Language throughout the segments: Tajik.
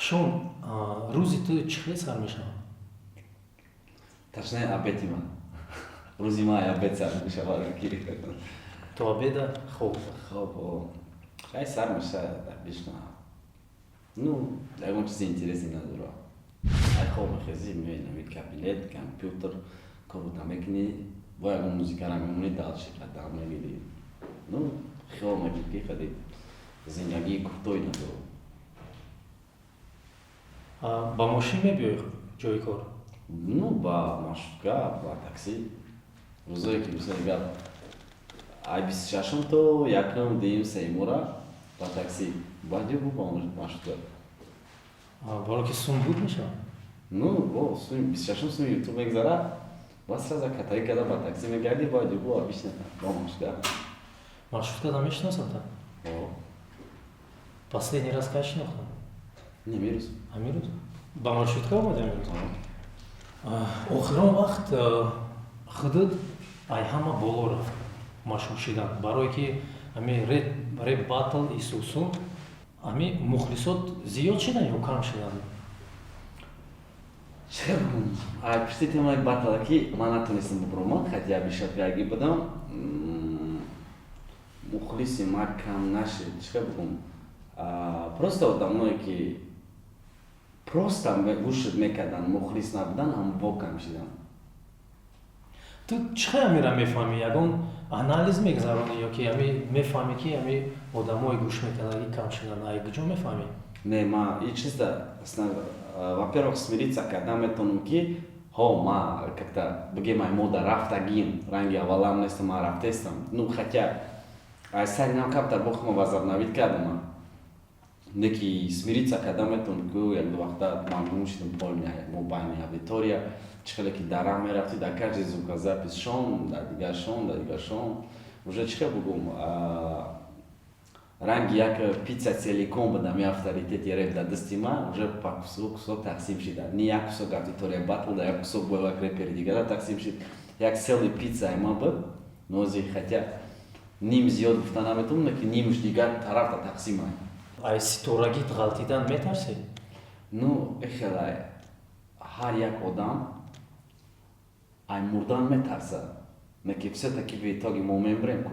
Шон, рӯзи ту чӣ хел сар мешавад? Точнее, обеди ман, рӯзи ман обед сар мешавад ки. То обеда хоб? Хоб хай сар мешавад обычно. Ну, ягон чизи интересный надорад. Ай хоб мехезӣ, меои кабинет, компютер, корта мекунӣ, бо ягон музикара мемонӣ, дальше қадам мегирӣ. Ну, хиёл мекунӣ, ки хеле зиндагии кӯтоҳи надорад. Ба мошин мебиёй ҷои кор? Ну, ба маршрутка, ба такси. Рӯзое ки, мисоли гап, ай 26-ум то 1-ум, 2-юм, 3-юмора ба такси, баъди бу ба маршрутка. Баро ки сум буд мешавад? Ну, бо суми 26-ум, суми ютуб мегзарад, баъд сразу катаи карда ба такси мегардӣ, баъди бу обычно ба маршрутка. Маршрутка да мешиносад? О. Последний раз кай шинохтам? Немирӯз. Амирӯз ба маршрутка омади? Амирӯз охирон вақт худут ай ҳама боло рафт машҳур шидан, барое ки ами реп батл исусу, ами мухлисот зиёд шидан ё кам шиданд? Чӣ бигӯм, ай пишти темаи батла ки ман натонистам бубурам, хотя бишафиягӣ будам, мухлиси ма кам нашид. Чӣ бигӯм, просто одамое ки просто гӯшт мекарданд, мухлис набуданд, ҳам во кам шиданд. Ту чӣ хел амира мефаҳмӣ? Ягон анализ мегузаронӣ ё ки ами мефаҳмӣ, ки ами одамое гӯш мекардаги кам шидан, ай куҷо мефаҳмӣ? Не, ма и чизда, во-первых, смириться кардан метавонам, ки ҳо, ма как-то бигем, ай мода рафтагим, ранги аввалам нестам, ма рафтестам. Ну, хотя ай сари нам камтар бо хума возобновить кардам, не ки смириться кардан метавонам, ки як ду вақта ман гум шидам полный мобайни аудитория. Чӣ хеле ки дар раҳ мерафтӣ, дар каждый звукозапись шон, дар дигар шон, дар дигар шон. Уже, чӣ хел бугум, ранги як пицца целиком будам, я авторитети реп дар дасти ман уже па кусок кусок тақсим шида. Не як кусок аудитория батл да, як кусок бо як репери дигара тақсим шид. Як целый пицца ма буд нози, хотя ним зиёд гуфта наметавонам, ки нимш дигар тарафта тақсим ай. Ситорагит ғалтидан метарсӣ? Ну, эхелай, ҳар як одам ай мурдан метарсад, не ки всё-таки в итоге мо мемрем ку.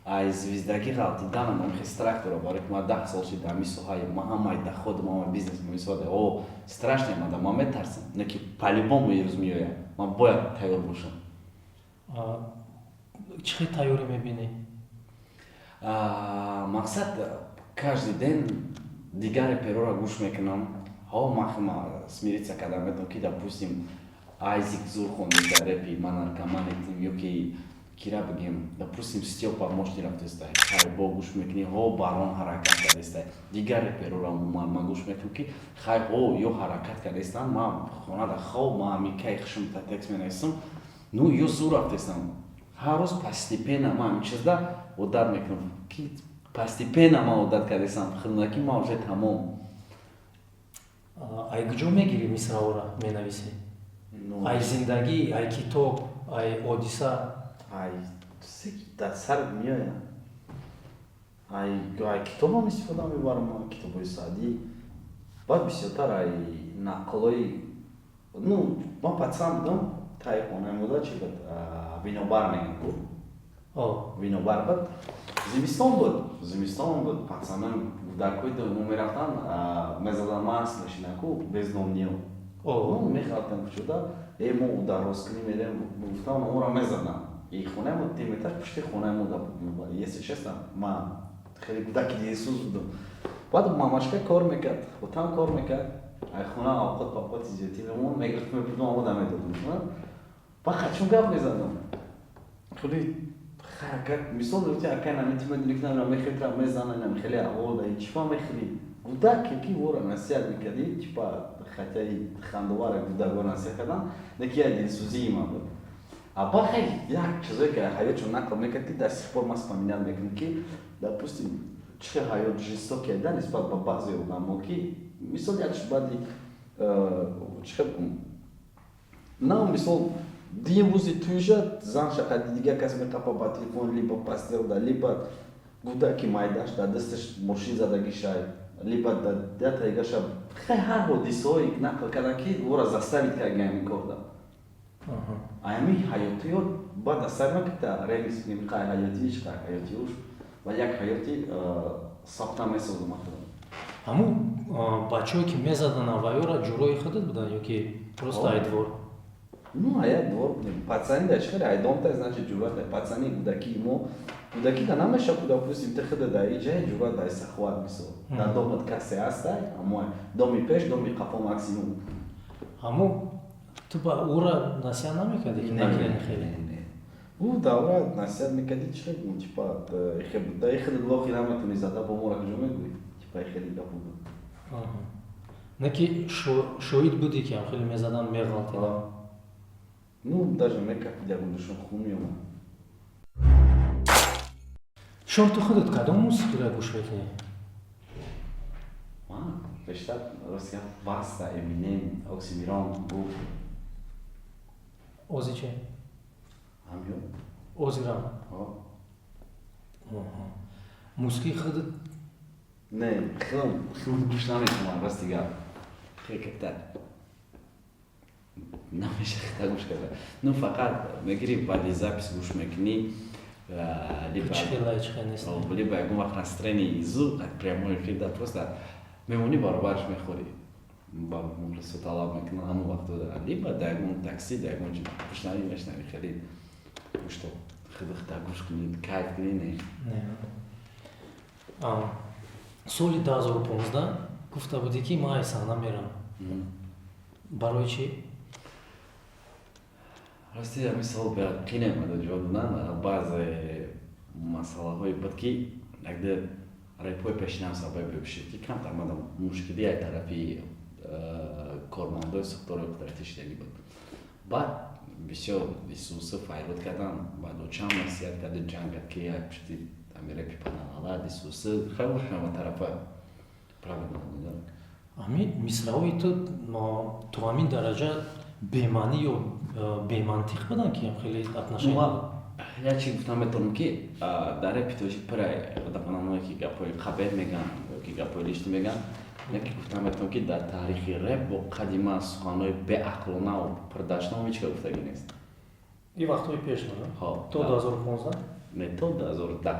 Ай звездагӣ ғалтиданам ам хел страх дорам, барои ки ман 10 сол шид ҳами соҳаи, ман ҳамаи доходам, ҳамаи бизнес ҳами соҳа. О, страшно мада, ман метарсам, не ки по-любому рӯз меоям, ман бояд тайёр бошам. Чӣ хел тайёрӣ мебинӣ? Мақсад, каждый день дигар репероро гӯш мекунам. Ҳо, ман хема смириться кардам метавонам, ки, допустим, Айзик зур хондида репи «Ман наркоманетим» ё ки кира бигем, допустим, Стёпа мощный рафтестай, хай, бо гӯш мекунӣ, ҳо, Барон ҳаракат кардестай, дигар репероро умуман ман гӯш мекунам, ки хай, ҳо, ё ҳаракат кардестан. Ман хонада хоб, ман ами кай хушум текст менависам. Ну, ё зур рафтестам. Ҳар рӯз постепенно ман ҳамин чизда одат мекунам, ки постепенно ман одат кардестам хидмаки, ман уже тамом. Ай куҷо мегирӣ мисраҳоро, менависӣ? Ай зиндагӣ, ай китоб, ай ҳодиса? Ай дар сар меояд, ай китобам истифода мебарам, китобҳои Саъдӣ, баъд бисёртар ай нақлҳои. Ну, ман пацан будам, таи хонаи мода чи буд, винобар мегӯям ку, винобар буд. Зимистон буд, зимистон буд, пацанон, кӯдакҳои мо мерафтан, мезадан маст мешинаку, бездомниё мехалтан кучода. Э, мо дарозкунӣ мерем, гуфтам, моро мезадан. И хонаи мо 2 метр пушти хонаи мо буд. Если честно, ман хеле кӯдаки дилсӯз будам. Баъд мамашка кор мекард, отам кор мекард, ай хона авқот павқоти зиёдтӣ мемон, мегирифт, мебурдам, омода медодам. Баъд қачон гап мезадам, хеле ҳаракат, мисол мегуфти: «Акай, намити медони ки намира мехетра мезана, инам хеле аҳвол да чифа мехӯри». Кӯдаке ки вора насиҳат мекардӣ, типа, хотя и хандовара кӯдакро насиҳат кардан, леки як дилсӯзии ман буд. А баъд як чизое ки ҳаётшон нақл мекард, ки до сих пор ман вспоминать мекунам, ки, допустим, чӣ хел ҳаёт жестокий да нисбат ба баъзе одамо, ки мисол як баъди чӣ хел бигӯм, на, мисол, дим рӯзи туйша зан шақади дигар кас меқапа ба телефон, либо постелда, либо гуфта ки майдаш дар дасташ мошин задагишай. Либо ятаигаша хай, ҳар ҳодисаҳое нақл кардан, ки ӯро заставить кардан ҳамин корда. Ами ҳаётиё баъд аз сар накита ремикс кунем, қай ҳаётиш, қай ҳаётиуш ва як ҳаёти сохта месозам худам. Ҳамун бачаҳое, ки мезадан, авваёра ҷурои худат буданд ё ки просто ай двор? Ну, ая двор будем. Пацани да чихеле ай домта, значит, ҷурат пацани кӯдакии мо, кӯдакӣ да намеша ку. Допустим, ти худа да иҷа ҷурат дай сахват, мисол, дар домат касе ҳастай, аммо доми пеш, доми қафо максимум. Ҳамун ту ба ӯра насиҳат намекардӣ, ки накунед хеле? Ӯ давра насиҳат мекардӣ, чӣ хел, типа, да ихели лохи наметавонӣ зада бо мора, куҷо мегӯӣ, типа, хеле гапо буд. Не ки шоҳид будӣ, ки ҳам хеле мезадан, меғалтидан? Ну, даже мекапид, ягон душон хун меомад. Шом, ту худат кадом мусиқиро гӯш мекунӣ? Ман бештар, рости гап, Баста, Эминем, Оксимирон буд. Ози чи? Ҳамё. Озирам мусиқии худат? Не, хелм гӯш намекунам, рости гап, хеле как-то намеша хита гӯш карда. Ну, фақат мегири, баъди запись гӯш мекунӣ. Либо ягон вақт настроение зуд, прямой эфир да просто мемонӣ, баробараш мехӯрӣ, ба мухлисо талаб мекунан ҳамон вақто, либо да ягон такси, да ягон ҷи гӯшнавӣ мешнавӣ. Хеле гӯшто хидихта гӯш кунӣ, кайф кунӣ, не. Соли 2015 гуфта будӣ, ки ман ай саҳна мерам. Барои чӣ? Рости, ҳамин савол қине омада ҷавоб додан. Баъзе масъалаҳое буд, ки якде репҳои пешинам сабаб бишид, ки камтар мадам мушкили як тарафи кормандои сохтори қудратӣ шидагӣ буд. Баъд бисёр исусы файрод кардан, баъд очам насиҳат карда, ҷанг кард, ки як пишти ами репи паналалад исусы хеле ҳама тарафа правильно. Ҳамин мисраҳои ту то ҳамин дараҷа бемаънӣ ё бемантиқ буданд, ки хеле отношения? Як чи гуфтам метавонам, ки дар репи тоҷик пура одамоное, ки гапҳои қабеҳ мегӯянд ё ки гапҳои лишний мегӯянд. Яке гуфтам метавонам, ки дар таърихи реп бо қадима суханҳои беақлонаву пурдашном ҳеҷ ка гуфтагӣ нест. И вақтҳои пеш, то 2015? Не, то 2010.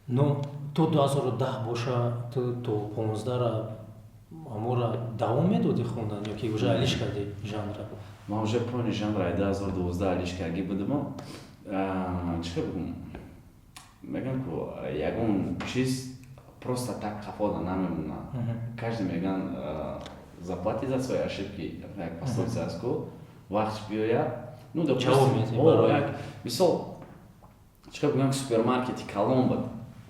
Ну, то 2010 боша, ту то 15-ра амора давом медодӣ хондан ё ки уже алиш кардӣ жанра? Ман уже пони жанра 2012 алиш кардагӣ будам. Чӣ хел бигӯм, мегӯям ку, ягон чиз просто так қафода намемонад. Каждый, мегӯян, заплати за свои ошибки, як пословица аст ку, вақтш биёяд. Ну, мисол, чӣ хел бигӯям, супермаркети калон буд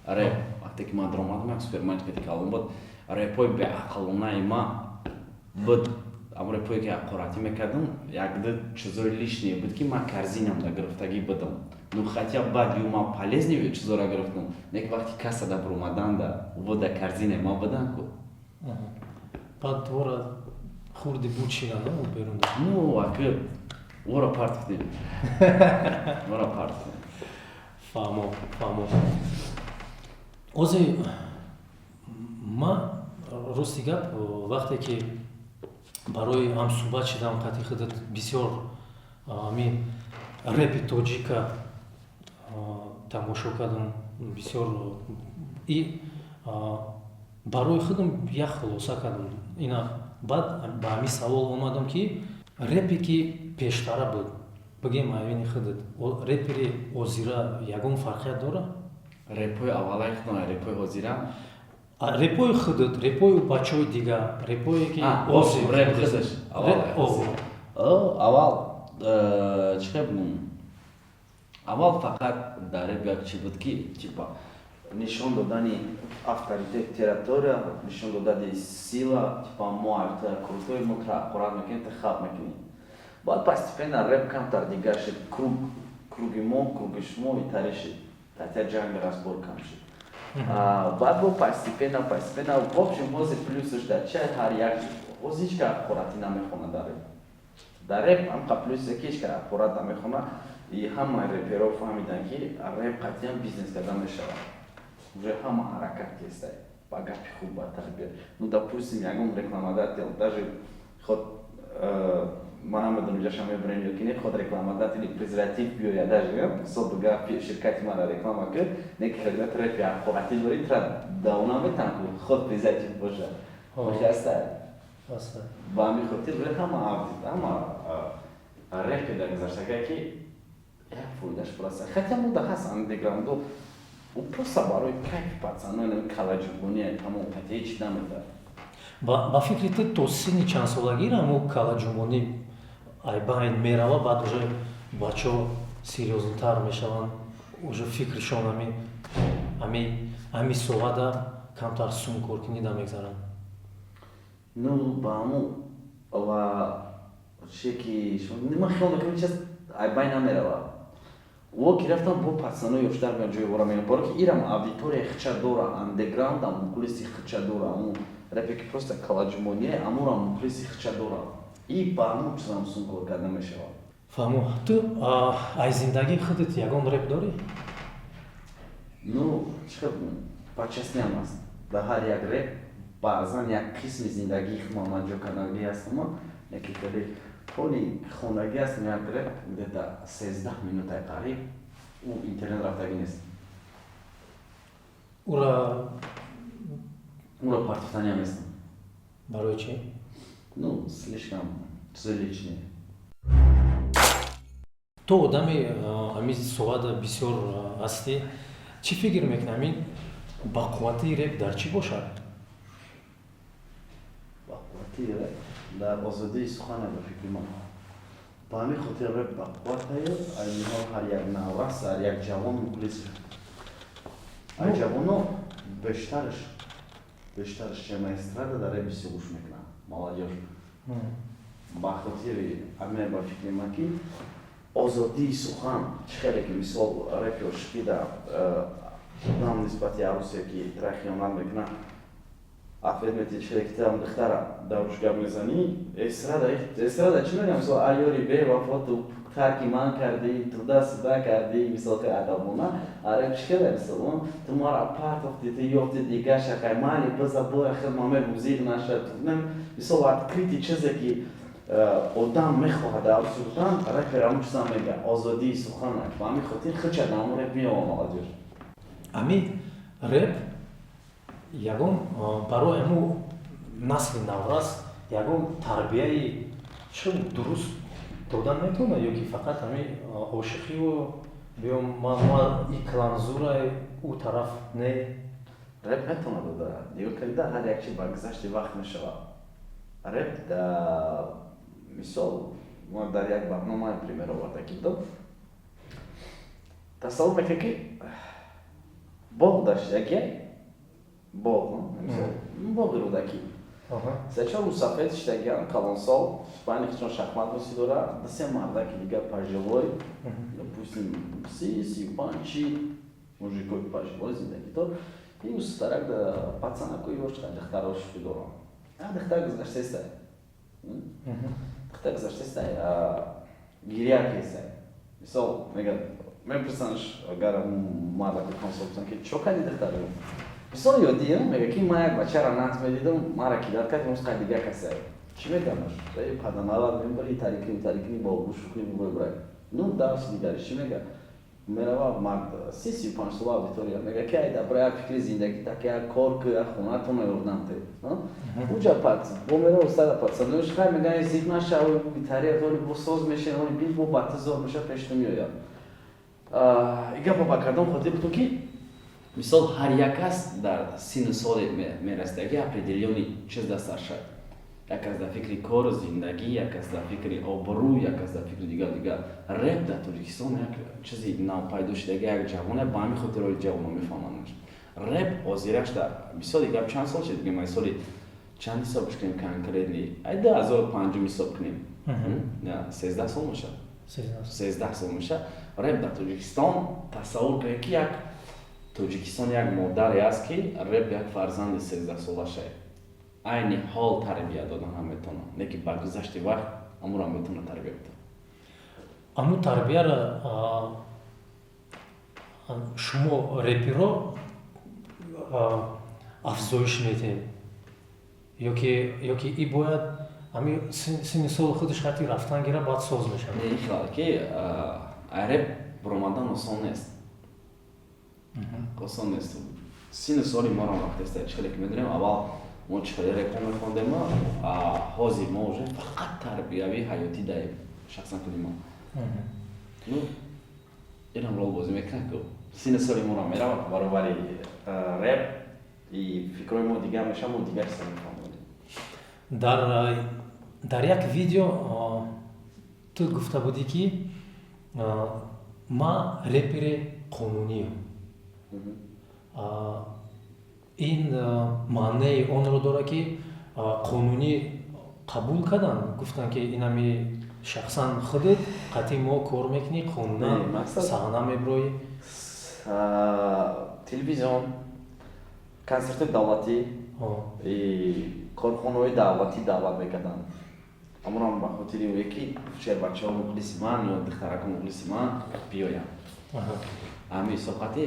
реп. Вақте ки ман даромадам, як супермаркети калон буд, репҳои беақлонаи ма буд. Ҳамон репҳое, ки ҳақоратӣ мекардам, якду чизои лишние буд, ки ман корзинамда гирифтагӣ будам. Ну, хотя баъд ю ман полезный чизоро гирифтам, не ки вақти кассада буромаданда во да корзинаи ман будан ку. Баъд вора хурди буд шидан берун? Ну, аки вора партифтем, вора партифтем. Фаҳмо, фаҳмо. Ози ма, рости гап, вақте ки барои ҳамсӯҳбат шидам қати худат, бисёр ҳамин репи тоҷика тамошо кардам, бисёр и барои худам як хулоса кардам. Ина баъд ба ҳамин савол омадам, ки репе, ки пештара буд, бигем, айвини худат, репери озира ягон фарқият дорад? Репҳои аввалаи худам, репҳои ҳозира? Репҳои худат, репҳои бачаҳои дигар, репҳое ки Реп худаш аввал, чӣ хел бигӯм, аввал фақат дар реп як чи буд, ки типа нишон додани авторитет, территория, нишон додани сила, типа мо крутой, мо ҳақорат мекунем, та хаб мекунем. Баъд постепенно реп камтар дигар шуд, круг, круги мо, круги шумо итари шуд, татя ҷанг, разбор кам шуд. Баъд бо постепенно, постепенно, в общем, ҳозир плюсаш дар чай, ҳар як ҳозир ҳеч ка ҳақоратӣ намехонад дар реп. Дар реп ҳамқа плюсе, ки ҳеч ка ҳақорат намехонад и ҳама реперо фаҳмиданд, ки реп қатъиян бизнес карда мешавад, уже ҳама ҳаракат кестай. Ба гапи хуб, ба тарбия. Ну, допустим, ягон рекламодатель даже худ, ман намедонам, ҷаша мебарем ё ки не, худ рекламодатели презерватив биёяд, даже мисол бига, ширкати мара реклама кар, не ки когда рэпи ҳақоратӣ дорӣ, тра давона метан, ку худ презерватив боша, ҳаста. Ба ҳамин хотир ҳама рэпе дар гузаштага, ки як фоидаш просто, хотя мода ҳаст андеграундо, ӯ просто барои кайфи пацано, калаҷунбони, тамом, хотя ҳеч намедад. Ба фикри ту, то синни чандсолагира ҳамо калаҷунбонӣ ай байн мерава, баъд уже бачаҳо серьёзнотар мешаванд, уже фикришон ами соҳада камтар сумкоркунида мегзаранд? Ну, ба ҳамун ва чие ки ман хиёл мекунам, чиз ай байн намерава. Во ки рафтам, бо пацанои ёштар меян, ҷои вора меян, баро ки ирам аудитория хича дора, андеграундам мухлиси хича дора, аму репе ки просто калаҷумоние, амурам мухлиси хича дора, и ба ҳамун чизам сумкор карда мешавад. Фаҳмо. Ту ай зиндагии худат ягон реп дорӣ? Ну, чӣ, по-честному аст, дар ҳар як реп баъзан як қисми зиндагии худам ман ҷо кардагӣ ҳастам, яке хеле ҳоли хондагӣ ҳастам, як реп где-то 13 минутаи қариб, ӯ интернет рафтагӣ нест. Ура? Ура партофтаниам нестам. Барои чӣ? Ну, слишком чизи личный. Ту одами ҳамин соҳада бисёр ҳастӣ, чӣ фикр мекунӣ, ҳамин бақувватии реп дар чӣ бошад? Бақувватии реп дар озодии сухане, ба фикри ман. Ба ҳамин хотир реп бақувватаю айниҳол ҳар як наврас, ҳар як ҷавон мухлис. Ай ҷавоно бештараш чема эстрада дар реп бисёр гӯш мекунанд, молодёжь. Ба хотири ҳамин, ба фикри ман, ки озодии сухан, чӣ хеле ки мисол репи ошиқӣ да одам нисбати арӯсе, ки тра хиёнат мекунад, ответ метиҳ, чӣ хеле ки там духтара дар руш гап мезанӣ, эстрада чӣ мегӯям, мисол, аёри бевафо, ту тарки ман кардӣ, туда-сюда кардӣ, мисол, хеле адабона. А реп чӣ хеле, мисол, ту мара партофтӣ, ту ёфти дига шакай, майли, биза боя хел маме музиқ нашад, мисол, открытый чизе ки одам мехоҳад дар сухан, репер ҳамон чиза мега, озодии сухан. Ба ҳамин хотир хича дар ҳамон реп меёва молодёжь. Ҳами реп ягон барои ҳамун насли наврас ягон тарбияи чӣ дуруст додан метавонад ё ки фақат ҳамин ошиқиву биё ма и кланзурай, ӯ тараф не? Реп метавонад дода. Нигоҳ кунед, ҳар як чиз ба гузашти вақт мешавад. Реп да, мисол, ма дар як барнома пример оварда ки будам, тасаввур мекунед, ки боғ дошт, яке боғ, боғи Рӯдакӣ, се-чор мусафед шидагиан, калонсол, байни худшон шахмат бозӣ дора, ду се мардаки дигар пожилой, допустим, 30, 35, чи мужикои пожилой, зиндагитор, и устарак да пацанако ёш, духтаро шӯхӣ дорам. Духтар гузаштаеста, духтар гузаштаеста, гиря кесай, мисол, мега, мепурсанш, агар мардако калонсол пурсан, ки чо кардӣ духтар, мисол, ёдӣ, мега, ки ман як бачаро нағз медидам, мара кидать кард, имрӯз қай дига касе. Чӣ меганаш? Паданалат мебари, тарикни тарикни бо гӯшукни бибарай. Ну, дарси дигари чӣ мега? Мерава мард 30, 35 сола, аудитория мега, ки ай дабра як фикри зиндагӣ, так як кор ку, як хонатон ёрдам те уҷа пат бо мерава устада пацанош, хай, мега, зид нашав, битария толи бо соз мешен, оли бил бо бати зор меша, пешту меояд. И гапа ба кардам хотир бутун, ки мисол ҳар як кас дар синну соли мерасидаги определённый чиз дар сар шад. Як кас дар фикри кору зиндагӣ, як кас дар фикри обрӯ, як кас дар фикри дигар дигар. Реп дар Тоҷикистон як чизи навпайдо шудаги, як ҷавоне, ба ҳамин хотир оли ҷавоно мефаҳманд реп озираш. Дар мисоли гап, чанд сол шуд, бигем, ай соли чанд ҳисобш кунем, конкретно ай 2005-ум ҳисоб кунем, 13 сол мешавад, 13 сол мешавад реп дар Тоҷикистон. Тасаввур кунед, ки як Тоҷикистон як модаре аст, ки реп як фарзанди 13-солашае, айни ҳол тарбия додан ҳам метавонад, не ки ба гузашти вақт амуро метавонад тарбия бидад. Аму тарбияро шумо реперо Афзоиш метем ёки и бояд ҳами синни соли худаш хати рафтан гира, баъд соз мешавад? Не, хел ки реп буромадан осон нест, осон нест. Синни соли моро вақтеста, чӣ хеле ки медонем, аввал мо чӣ хеле репо мехондем, ҳозир мо уже фақат тарбиявии ҳаётӣ даем, шахсан худи мо. Ну, инам рол бозӣ мекунад, ку синни соли моро меравад баробари реп и фикрҳои мо дигар мешавад, мо дигар чиза мефаҳмонем. Дар як видео ту гуфта будӣ, ки ман репери қонуниам. Ин маънеи онро дорад, ки қонунӣ қабул карданд, гуфтанд, ки инами шахсан худат қатъи мо кор мекунӣ, қонунан саҳна мебироӣ? Телевизион, консертҳои давлатӣ, корхонаҳои давлатӣ даъват мекарданд. Амонам ба хотири ое ки шербачаҳо мухлиси ман ё духтарако мухлиси ман биёянд. Ҳамин ҳисобқати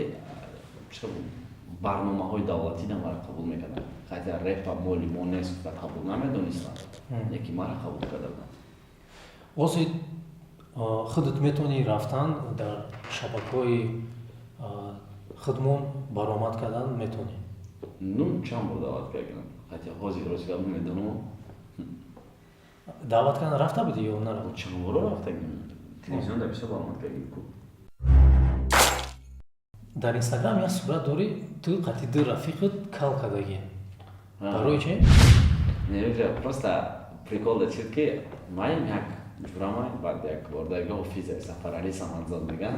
барномаҳои давлатӣ маро қабул мекарданд. Хотя репа моли мо нест гуфта қабул намедонистанд, лекин маро қабул карда буданд. Ҳозир худат метавонӣ рафтан, дар шабакаҳои худмон баромад кардан метавонӣ? Ну, чанд бор даъват кардам, хотя ҳозир рост гап намедонам. Даъват кардан рафта будӣ ё нарафт? Чанд боро рафтагим, телевизион дар бисёр баромад кардем ку. Дар Инстаграм як сурат дорӣ, ту қатъи ду рафиқат кал кардагӣ. Барои чи? Не, просто прикол да чиз, ки маем як ҷурамай, баъд як бор даги Ҳофиза Сафарали Саманзод меган,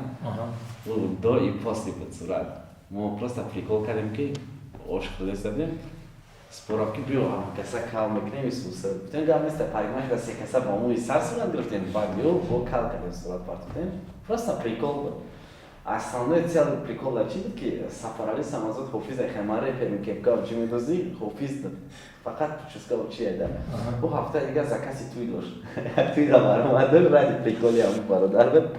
ӯ до и после буд сурат. Мо просто прикол кардем, ки ош хӯрда будем, спорав, ки биё каса кал мекунем. Исуса гуфтем, гап неста, парикмахера се каса ба мӯи сар сурат гирифтем, баъд ё бо кал кардем, сурат партофтем. Просто прикол буд. Основной цель прикол дар чи буд, ки Сафарали Саманзод Ҳофиза хема реперим, кепка чӣ медозӣ, Ҳофиз фақат прическа чи айда. Ӯ ҳафтаи дигар закази туй дошт, туйда баромад дошт, ради приколи ҳамун бародар буд.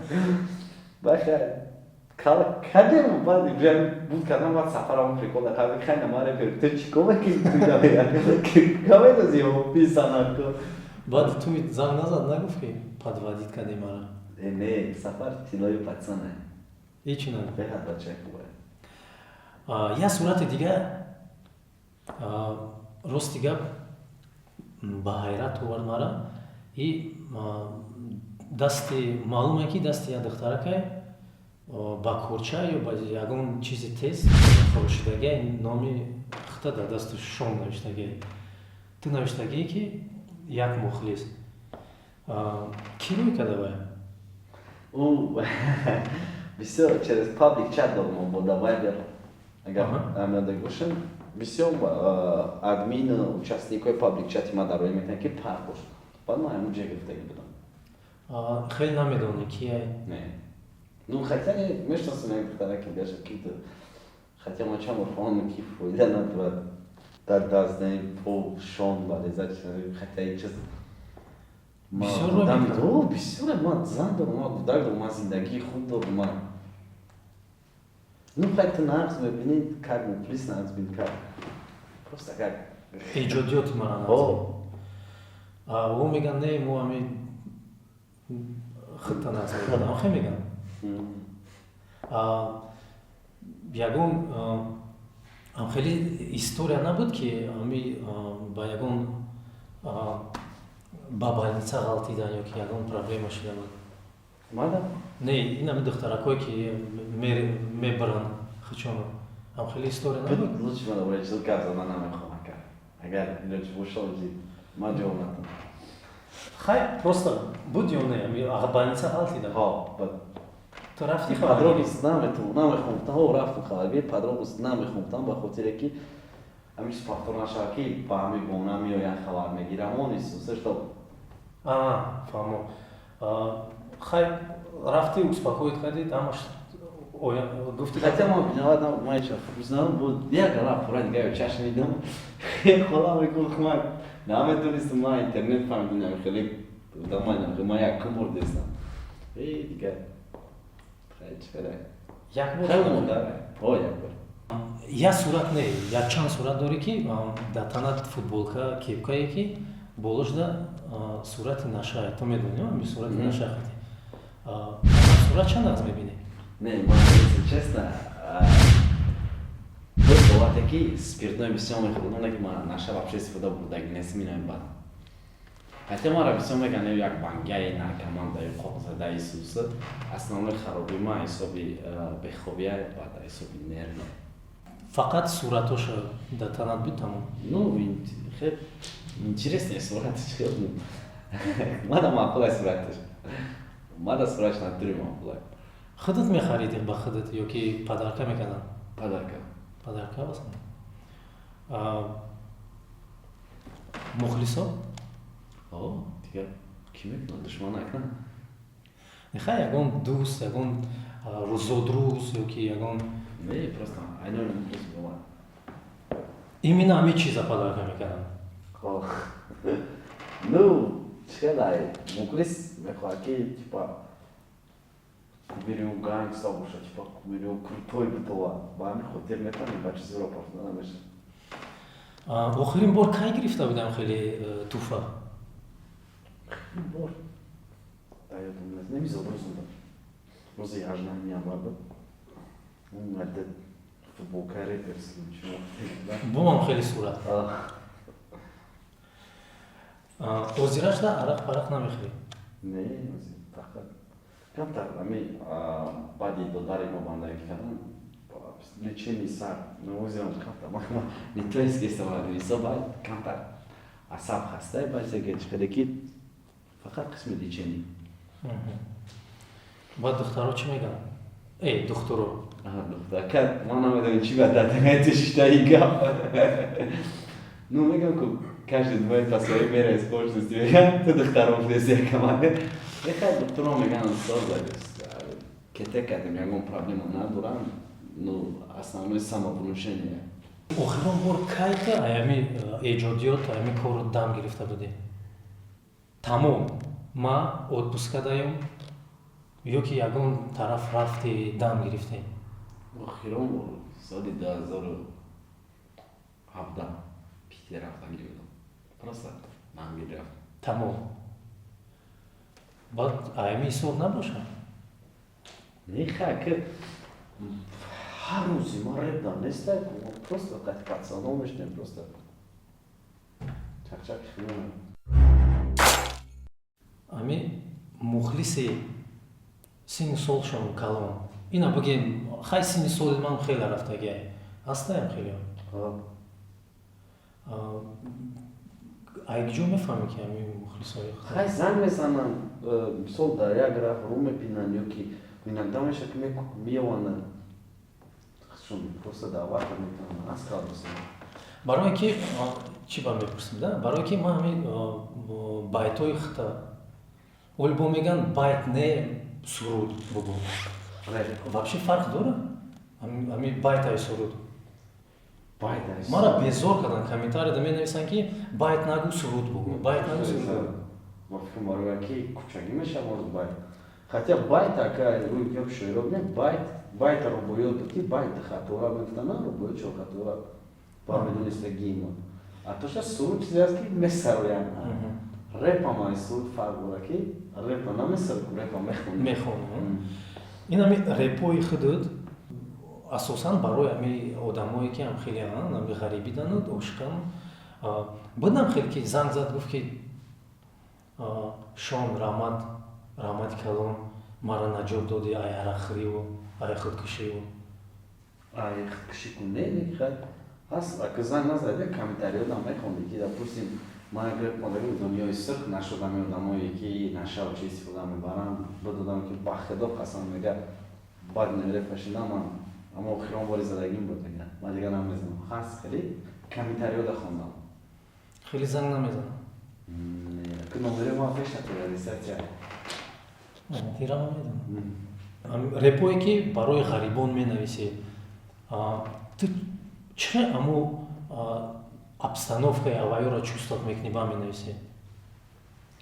Баха кал кардем, баъд буд кардам, баъд Сафар ҳамун прикол дар кард: хай, на репер, ту чӣ кор мекунӣ, туйда кепка медозӣ, Ҳофиз санъаткор. Баъд туй занг назад, нагуфт, ки подводить кардӣ мара? Не, Сафар тилои пацана. Ҳечи нагуфт? Беҳад бачаи хубе. Як сурати дигар, рости гап, ба ҳайрат овард мара. И дасти маълуме, ки дасти як духтаракай ба корча ё ба ягон чизи тез хорошидагиай, номи хита дар дасту шом навиштагиай. Ту навиштагие, ки як мухлис. Кӣ рӯй карда вай? Ӯ бисёр через паблик чат дорам бо да Вайбер, агар амидаги бошем, бисёр админ, участникҳои паблик чати ма дар рӯй метавонанд, ки парк бош. Баъд ман ҳамун ҷо гирифтагӣ будам. Хеле намедонӣ, кияй? Не, ну хотя не мешиносам, як духтараки даже ки, хотя ман чанд бор фаҳмам, ки фоида надорад дар даст по шон балеза, хотя ин чиз. Бисёр. Бисёр. Ман зан дорам, ман кӯдак дорам, ман зиндагии хуб дорам. Ман, ну хай, ту нағз мебинӣ, как мухлис нағз бин, как просто как Эҷодиёти мара нағз. Ӯ меган: не, мо ами худта нағз мебинам, охе меган. Ягон хеле история набуд, ки ами ба ягон ба больница ғалтидан ё ки ягон проблема шуда буд? Мада? Не, ин ами духтаракое, ки мебаранд хучоно, ам хеле история набуд? Лучше ман дар чиз гап задан намехоҳам. Агар илоҷ боша, ман ҷавоб натам. Хай, просто буд ё не, ами больница ғалтидан? Ҳо. Ту рафти? Подробность наметавонам, намехоҳам. Ҳо, рафтам хабаргирӣ, подробность намехоҳам, ба хотире ки ҳамин чиз повтор нашавад, ки ба ҳамин гуна меоянд, хабар мегирам, он исуса что. Фаҳмо. Хай, рафти, успокоить кардӣ, ҳамаш гуфти? Хотя ман виноват набуд, ман ҳеч вақт буд, як гала пура дига ё чашм дидам, хола мекун, ман наметонистам, ман интернет фаҳмидам, хеле дамай, ман якум бор дестам э дигар, хай, чӣ хеле. Як бор? О, як бор. Як сурат не, якчанд сурат дорӣ, ки дар танат футболка, кепкае, ки болошда сурати наша. Ту медонӣ, сурати наша хати. Сурат чанд нағз мебинӣ? Не, ман, если честно, буд ҳолате, ки спиртное бисёр мехӯрдам, не ки ман наша вообще истифода бурдаги нестим, инами бад. Хотя мара бисёр мегӯянд, як бангаи наркомандаи қоқзадаи суса. Основной хароби ман ҳисоби бехобия, баъд ҳисоби нерви. Фақат суратоша дар танат буд, тамом? Ну, хел интересный суратиш, хел мада маъқулай суратиш, мада суратш натури маъқулай. Худат мехаридӣ ба худат ё ки подарка мекарданд? Подарка. Подарка басан. Мухлисо? О, дигар кӣ мекунад? Душман накунад. Нехай, ягон дӯст, ягон зодрӯз ё ки ягон Не, просто айнои мухлис бомад. Именно ҳамин чиза подарка мекарданд? Ну, чхелай мухлис мехоҳад, ки типа кумири гангста боша, типа кумири крутой битова. Ба ҳамин хотир метавонӣ ба чизеро партофта намешавад. Охирин бор кай гирифта будам хеле туҳфа? Бор дар ёдам нест. Неми зодрӯз будам, рӯзи 18 январ буд, омада футболкаи реперский. Бумам хеле сурат. Озирашда арақ парақ намехӯрӣ? Не, фақат камтар ами баъди додари мо бандагӣ кардан, лечение сар навозиам камтар не то естественно, баъд камтар асаб хаста, баъзе чиқаде, ки фақат қисми лечение. Баъд духтаро чӣ мегӯянд? Э, духтуро. Духтарка, ман намедонам, чӣ ба датагаи шишта ин гап. Ну, мегам, ку каждый двое по своей мере использует, мегам, ту духтаром нест якамаде. Ехай, духтуро меган, соза кете кардем, ягон проблема надорам. Ну, основное самовнушение. Охирон бор кай ки аями эҷодиёт, аями корро дам гирифта будӣ? Тамом, ма отпуска даём ё ки ягон тараф рафти, дам гирифтем? Охирон бор соли 2017 Питер рафтагӣ будам, просто дам гирифтам. Тамом, баъд аями ҳисоб набошад? Не, ки ҳар рӯзи ма реп дам неста, просто қати пацано мешнем, просто чақчақ хиёна. Ами мухлиси синни солшон калон, ина бигем, хай, синни соли ман хеле рафтагиай, ҳастаям хеле. Айгиҷо мефаҳмӣ, ки ами мухлисои? Хай, занг мезананд, мисол, дар як раф рӯ мебинанд ё ки иногда меша, ки меёванд, просто даъват мекунанд аз калбаса. Барое ки чӣ ба мепурсем да, барое ки ман ҳамин байтҳои хита оли бо меган, байт не, суруд бугу. Вообще фарқ дорад ҳами байтаи суруд? Мара безор кардан, комментарияда менависанд, ки байт нагӯ, суруд бугу, байт нагӯ, суруд бугу. Ма фикр бароя ки кӯчагӣ мешавад, может, байт. Хотя байт, ака, рӯи гап шоиро бинед, байт, байта рубоёт буд, ки байт хатора мегуфтанд, рубоёт чорхатора ба медонистагии мо. А то ша суруд чизе аст, ки месароянд. Репам ай суруд фарқ дорад, ки репа намесарояд, репа мехонад. Мехонад. Ин ҳами репои худут асосан барои ҳами одамое, ки ҳам хеле ҳами ғарибидану ошиқан будам, хеле ки занг зад, гуфт, ки шон, раҳмат, раҳмати калон, маро наҷот додӣ ай арақхӯриву ай худкушиву. Ай худкушӣ кун не, хай, ҳаст, ака, занг назади, комментариёдам мехонди, ки допустим, ман як реп хондагим, «Дунёи сурх» нашудами, одамое, ки нашаву чи истифода мебаранд, бидодам, ки ба худо қасам, мега, баъд репа шидам ман, аммо охирон бори задагим буд, мега, ман дигар намезанам. Ҳаст, хеле комментариёда хондам. Хеле занг намезанам? Ки номери ман пеш регистрация. Тира намедонам. Репое, ки барои ғарибон менависӣ, ту чӣ аму обстановкаи авайёро чувствовать мекунӣ, ба менависӣ?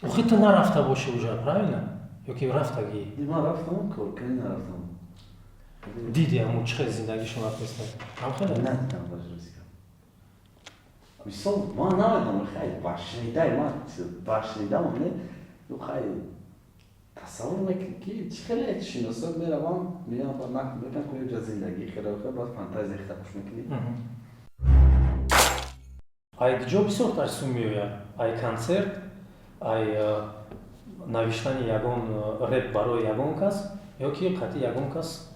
Охи ту нарафта бошӣ уже, правильно? Ё ки рафтагӣ? Ман рафтам, коркунӣ нарафтам. Диди, ҳамун чӣ хел зиндагишон рафтеста, ҳамхеле? Надидам даже, рости гап. Мисол, ман намедонам, хай, ба шунидай, ман ба шунидам, не, ну хай, тасаввур мекунӣ, ки чӣ хеле шиносот меравам, меям, ба нақл мекунам, ки ҷа зиндагӣ хеле хеле, баъд фантазия хита куш мекунӣ. Ай куҷо бисёртар сум меояд? Ай консерт, ай навиштани ягон реп барои ягон кас ё ки қатъи ягон кас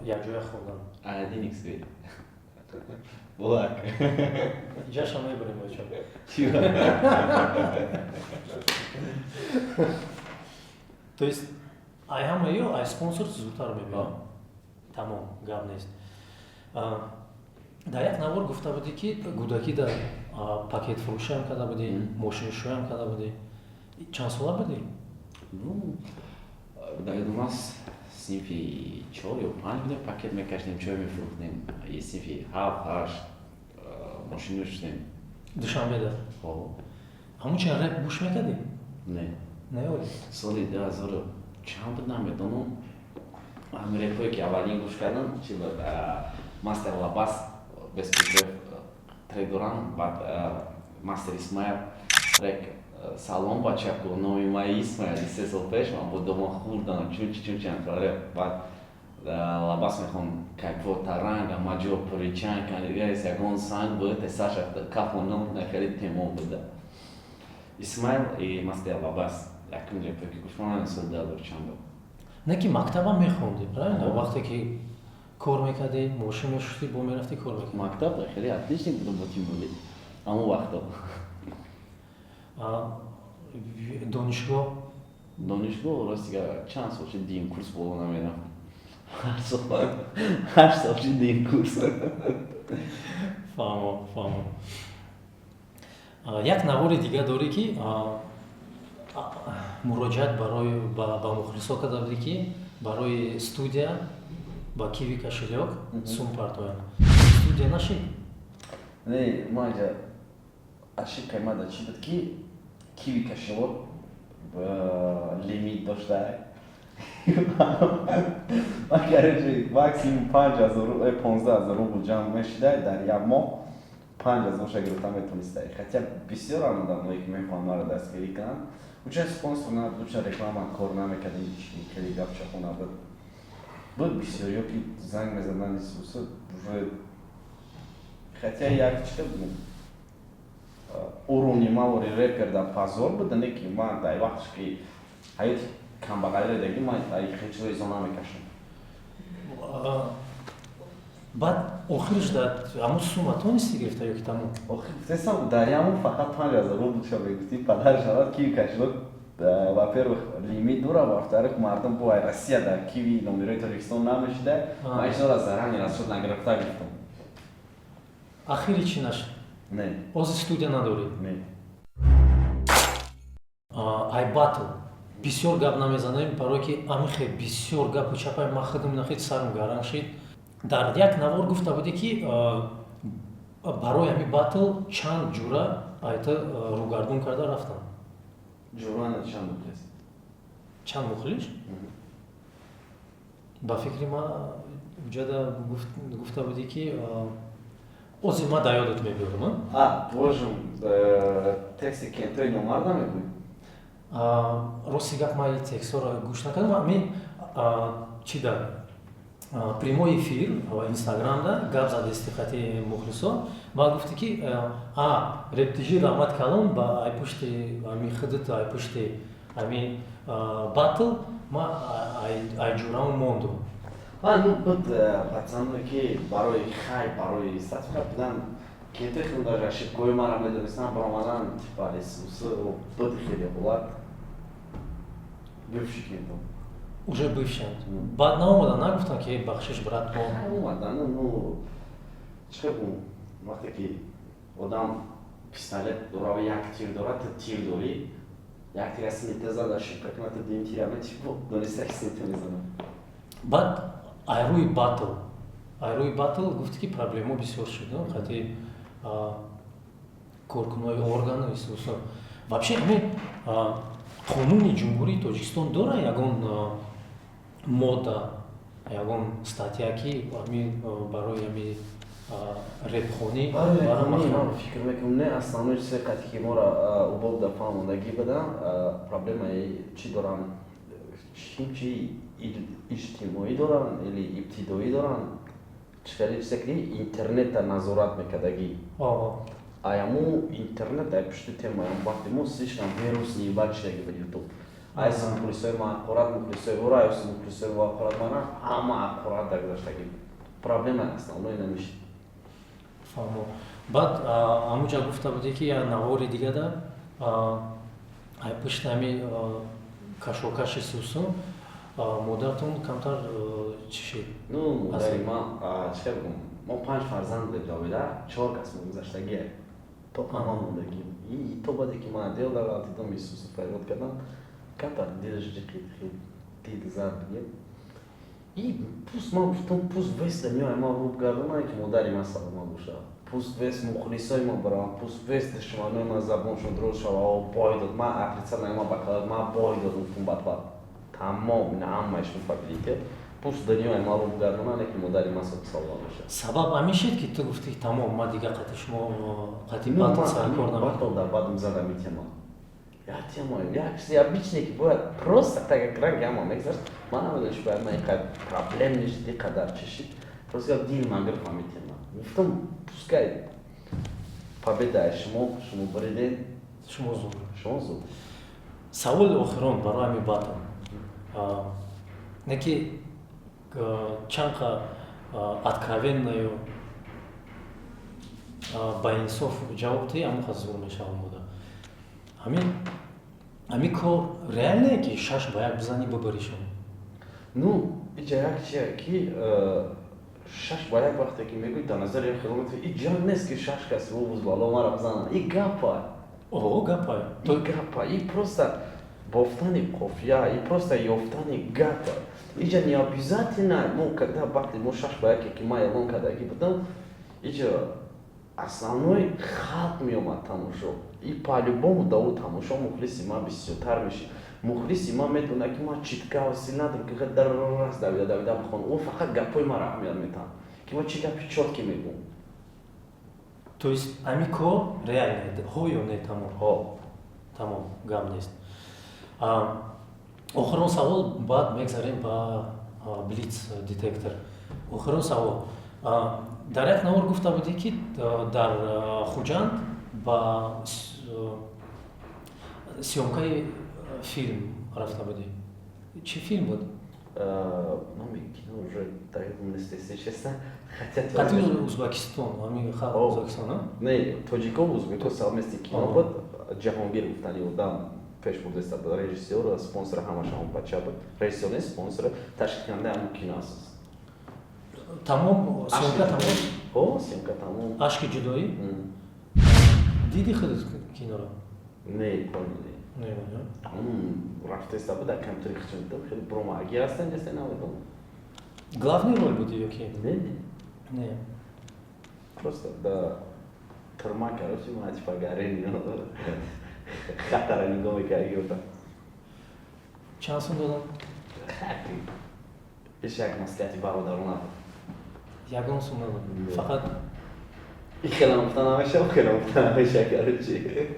якҷоя хӯрдан? Один икс бет булак. Ҷаша мебарем, бача. Чӣ? То есть ай ҳама ё ай спонсор зудтар мебиёд, тамом, гап нест. Дар як навор гуфта будӣ, ки гудакида пакетфурӯшиам карда будӣ, мошиншӯям карда будӣ. Чанд сола будӣ? Ну, дар ёдам аст, синфи чор ё панҷ будем, пакет мекашидем, чой мефурӯхтем. И синфи ҳафт, ҳашт мошин мешустем. Душанбеда? Хо. Ҳамун чен реп гӯш мекардӣ? Не. Не, оли? Соли 2000 чанд буд, намедонам. Ҳамин репҳое, ки аввалин гӯш кардам, чи буд, Мастер Лабас, без припев трек дорам, баъд Мастер Исмаил трек «Салом, бачаку, номи ман Исмаил», 3 сол пеш ман бо дома хӯрдам, чунчи чунчи реп. Баъд Лабас мехон «Кайфо таранга маҷо пуричанг», ягон санг буд, саша кафоном, хеле темо буда. Исмаил и Мастер Лабас якум репе, ки гӯш кардам, соли 2000 чанд буд. Не, ки мактабам мехондӣ, правильно? Вақте ки кор мекардӣ, мошин мешуштӣ, бо мерафтӣ, кор мекардӣ. Мактаб хеле отличник будам, бо тим буди ҳамон вақто. Донишгоҳ? Донишгоҳ, рости гап, чанд сол шуд, дуюм курс боло намерам. Ҳар сол, 8 сол шуд, дуюм курс. Фаҳмо, фаҳмо. Як навори дига дорӣ, ки муроҷиат барои ба мухлисо карда будӣ, ки барои студия ба Киви кошелёк сум партоянд. Студия нашид? Не, ма инҷа ошибкаи ма дар чӣ буд, ки Киви кошелёк лимит дошта. Ман, короче, максимум 5000, 15 000 рубл ҷамъ мешида дар як моҳ, 5000-ша гирифта метонистай. Хотя бисёрам одамое, ки мехоҳанд маро дастгирӣ кунанд, уча спонсор набуд, уча реклама кор намекардем, хеле гапчахо набуд. Буд бисёриё, ки занг мезадан, уже хотя як чита будем, уровни мавори репер дар позор буда, не ки ман дар вақтш, ки ҳаёти камбағалиро даги, ман хеле чизо изо намекашам. Баъд охирш дар ҳамун сума тонисти гирифта ё ки тамом? Охир гуфтесам, дар ямон фақат 5000 рубл ша мегуфтӣ, падар шавад, Киви кошелёк, во-первых, лимит дора, во-вторых, мардум бо Россия дар Киви номерои Тоҷикистон намешида. Ман ишора заранее расчёт нагирифта гуфтам. Ахири чӣ нашид? Не. Ози студия надорӣ? Не. Ай батл бисёр гап намезанем, барое ки амихе бисёр гапу чапай, ман худам нахед сарм гаранг шид. Дар як навор гуфта будӣ, ки барои ҳамин батл чанд ҷура айта рӯгардон карда рафтанд. Ҷура чанд мухлис? Чанд мухлис? Ба фикри ман, уҷада гуфта будӣ, ки ози ма да ёдат мебиёрам. А, божум, тексти кентои номар намегӯӣ? Рости гап, ман текстҳоро гӯш накардам. Ами чи да прямой эфир Инстаграмда гап задести хати мухлисо ва гуфти, ки а рептижи раҳмат калон, ба ай пушти ами худат, ай пушти ами батл ма ай ҷурамо мондум. Ну буд пацаное, ки барои хай, барои статука будан, кентои хеле даже ошибкаҳои мара медонистанд, баромадан, типа буд хеле ҳолат, бывший кенто. Уже бывший. Баъд наомадан, нагуфтанд, ки бахшиш, брат, мо? Омадан, ну чӣ гум, вақте ки одам пистолет дора ва як тир дорад, ту тир дорӣ, як тир синта зад, ошибка кунад, ту дуюм тира метипо дониста, ки синта мезанад. Баъд айрӯи батл гуфти, ки проблемо бисёр шуд хати коркунои органу исусо. Вообще, ҳамин қонуни Ҷумҳурии Тоҷикистон дора ягон модда? Ягон статья, ки ами барои ами репхонӣ? Барои фикр мекунам, не. Основной чизе қати ки моро убоб да фаҳмондагӣ буда, проблемаи чӣ доранд, чи иҷтимоӣ доранд или ибтидоӣ доранд, чӣ хеле чизе ки интернета назорат мекардагӣ. Аяму интернет ай пушти тема вақти мо слишком вирусный бад шидаги ба Ютуб. Айси мухлисои ма ҳақорат, мухлисои ора, айси мухлисои ва ҳақорат мана, ҳама ҳақорат дагузаштагӣ. Проблема основной намешид. Фаҳмо. Баъд ҳамуҷа гуфта будӣ, ки я навори дигада ай пушти ҳами кашокаши Сусун модаратон камтар чӣ шид? Ну, модари ма, чӣ бигӯм, мо панҷ фарзанд будем дар оила, чор кас мо гузаштагие, то ҳама мондагӣ. То баъде ки ман дел дарғалтидам, Исусу фарёд кардам, камтар дилаш ҷиқид, дил зад бигем. И пусть, ман гуфтам, пусть весь дунёи ма рӯ бигардонад, ки модари ман саломат бошад, пусть весь мухлисои ма бараванд, пусть весь душманои ма забоншон дуруст шава. Бой дод, ман отрицать, ман бакалавр, ман бой додам, гуфтам, бадбад тамом, ина ҳамаашон победитель, пусть дунёи ма рӯ бигардонад, ки модари ман саломат бошад. Сабаб ҳамин шид, ки ту гуфтӣ, тамом, ман дига қати шумо, қати батл саркор? Батл дар баъдам задам и тема, як тема, як чизи обычный, ки бояд просто так як ранги ҳама мегузашт. Ман намедонам, чи бояд ман инқадр проблем нешид, иқадар чӣ шид. Просто як дил ман гирифт ҳамин тема, гуфтам, пускай победа шумо, шумо буридед. Шумо зуд. Шумо зуд. Саволи охирон барои ҳамин батл, не ки чанд қа откровенно ю ба инсоф ҷавоб диҳӣ, ҳамон қа зур мешавам. Буда ҳамин кор реальное, ки 6-1 бизанӣ, бибаришон? Ну, иҷа як чия, ки 6-1 вақте ки мегӯй, дар назари як хело и ҷанг нест, ки шаш кас вуз бало мара бизананд. И гапа. О, гапа. И гапа, и просто бофтани қофия, и просто ёфтани гапа. Иҷа не обязательно мо, когда вақте мо 6-1 ки ман эълон кардагӣ будам, иҷа основной халқ меомад тамошо, и по-любому да ӯ тамошо мухлиси ман бисёртар мешид. Мухлиси ман медонад, ки ман читка сил надорам, ки даррас давида давида бихонам. Ӯ фақат гапҳои маро аҳамият метаҳад, ки ман чӣ гапи чёткий мегӯм. То есть ҳамин кор реально ҳо ё не, тамом? Ҳо. Тамом, гап нест. Охирон савол, баъд мегзарем ба блиц детектор. Охирон савол: дар як навор гуфта будӣ, ки дар Хуҷанд ба съёмкаи филм рафта будӣ. Чӣ филм буд? Номи кино уже дақиқ нест, если честно, хотя Қати Узбекистон, ҳамин халқ Узбекистон? Не, тоҷико, узбеко совместный кино буд. Ҷаҳонгир гуфтани одам пеш бурдаиста буд, режиссёр, спонсор ҳамаша он бача буд. Режиссёр не, спонсор, ташкилкунандаи ҳамон кино аст. Тамом, съёмка тамом? О, съёмка тамом. «Ашки ҷудоӣ». Диди худат киноро? Не, пони не. Рафтаиста буд, дар компютери хичон дидам, хеле бромаги ҳастан, неста, намедонам. Главный роль буди ё ки? Не, не. Не. Просто да тюрьма, короче, ма типа гарени хатара нигоҳ мекард, гуфтам. Чанд сум додам? Иш як маслиҳати бародарона буд. Ягон сум надод, фақат? И хелам гуфта намеша, хелам гуфта намеша, короче.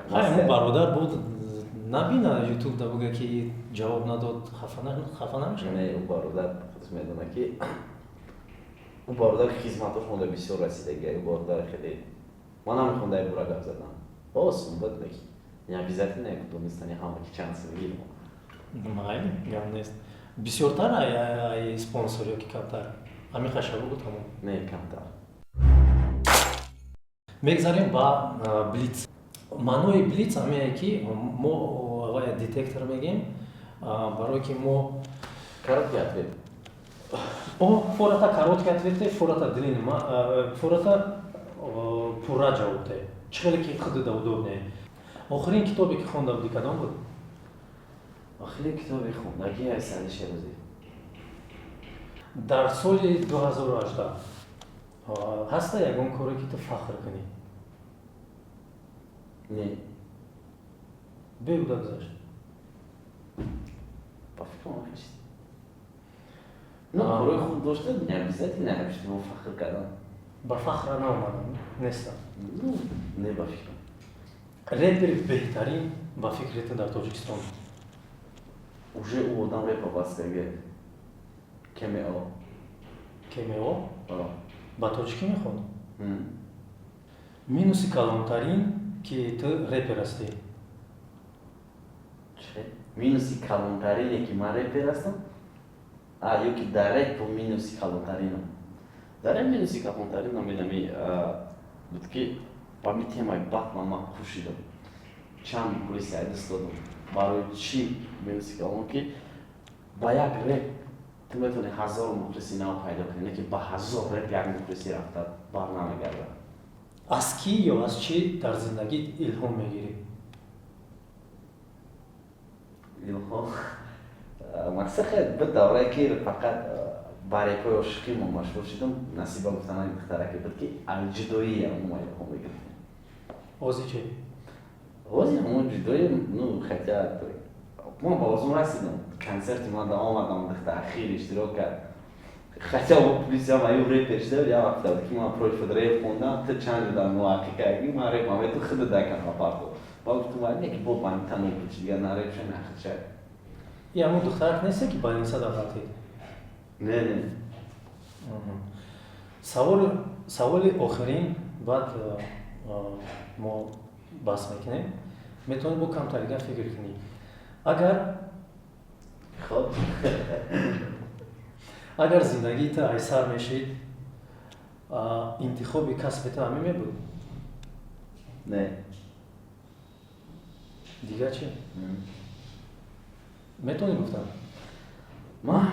Хай, бародар буд, набина Ютуб да, буга, ки ҷавоб надод, хафа намешавад? Не, ӯ бародар худаш медонад, ки ӯ бародар хизматош мода бисёр расидаги. Ӯ бародар хеле, ман намехоҳам дар бора гап задан. Осун буд, не обязательно донистани ҳама, ки чанд сум гирмо. Майли, гап нест. Бисёртар ай спонсор ё ки камтар? Ҳамин хаша бугу, тамом. Не, камтар. Мегзарем ба блиц. Маънои блиц ҳамее, ки мо вая детектор мегем, барое ки мо Короткий ответ. О, фората короткий ответ е, фората длинный, фората пурра ҷавоб де, чӣ хеле ки худда удобнее. Охирин китобе, ки хонда будӣ, кадом буд? Охирин китобе хондагӣ ай Саъди Шерозӣ. Дар соли 2018 ҳаста ягон коре, ки ту фахр кунӣ? Не. Беҳуда гузашт? Ба фикрам, ҳеч. Ну, корои хуб дошта, не обязательно ҳамишто фахр кардан. Ба фахра наомадам, нестам. Ну, не, ба фикрам. Репери беҳтарин ба фикри ту дар Тоҷикистон? Уже ӯ одам репа бас карге. КМО. КМО ба тоҷикӣ мехонд. Минуси калонтарин, ки ту репер ҳастӣ? Минуси калонтарине, ки ман репер ҳастам, а ё ки дар репо минуси калонтаринам? Дар реп минуси калонтаринам инами буд, ки ба ми темаи батла ман кӯшидам, чанд мухлиси айдист додам. Барои чӣ минуси калон? Ки ба як реп ту метавонӣ 1000 мухлиси нав пайдо кунӣ, не ки ба 1000 реп як мухлиси рафта бар намегардад. Аз кӣ ё аз чӣ дар зиндагӣ илҳом мегирӣ? Илҳом, мақсад, хел буд даврае, ки фақат ба репои ошиқӣ мо машҳур шудам. Насиба гуфтанани духтараке буд, ки аз ҷудоӣ мо илҳом мегирифтем. Ози чӣ? Ози ҳамон ҷудоӣ. Ну, хотя ман ба озун расидам, консерти ман да омадам, духтар ахир иштирок кард, хотя плюсам аю репер шуда. Я вақт буд, ки ман против реп хондам, ту чанд ҷуда муҳаққиқ кардӣ, ман реп ам ту худат дакан парту. Ба гуфтум, не ки бо бани тамом буд, дигар на реп ша, на худша. И ҳамон духтарак несте, ки больница да ғалтид? Не. Саволи охирин, баъд мо бас мекунем. Метавонӣ бо камтар дигар фикр кунӣ, агар Хоб. Агар зиндагии ту айсар мешид, интихоби касби ту ҳамин мебуд? Не. Дигар чӣ метавонӣ гуфтан? Ман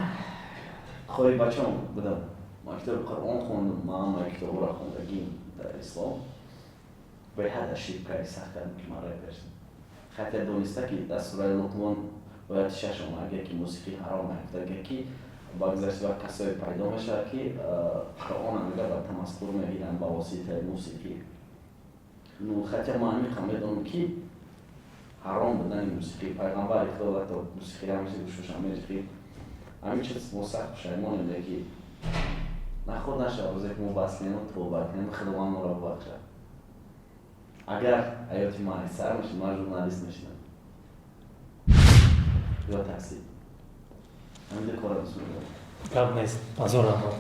хоҳи бачам будам, ман китоби Қуръон хондам, ман ҳама китобро хондагим дар ислом. Беҳад ошибкаи сахт кардам, ки ман репер шудам, хотя дониста, ки дар сураи Луқмон, ояти шашум, агар ки мусиқӣ ҳаром нафтага, ки ба гузашти вақт касое пайдо мешавад, ки Қуръона мега ба тамасхур мегиранд ба воситаи мусиқӣ. Ну, хотя ман ҳамиқа медонам, ки ҳаром будани мусиқӣ, пайғамбари Худо ҳатто мусиқӣ ҳамеша гӯшоша мерихӣ. Ҳамин чиз мо сахт пушаймонем, ки наход нашавад рӯзе, ки мо бас кунем, тавба кунем, Худованд моро бубахшад. Агар ҳаёти ман айсар мешид, ман журналист мешидам ё таҳсил. Ҳамин ду корро дӯст медорам. Гап нест, ҳазор раҳмат.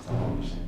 Салом бошед.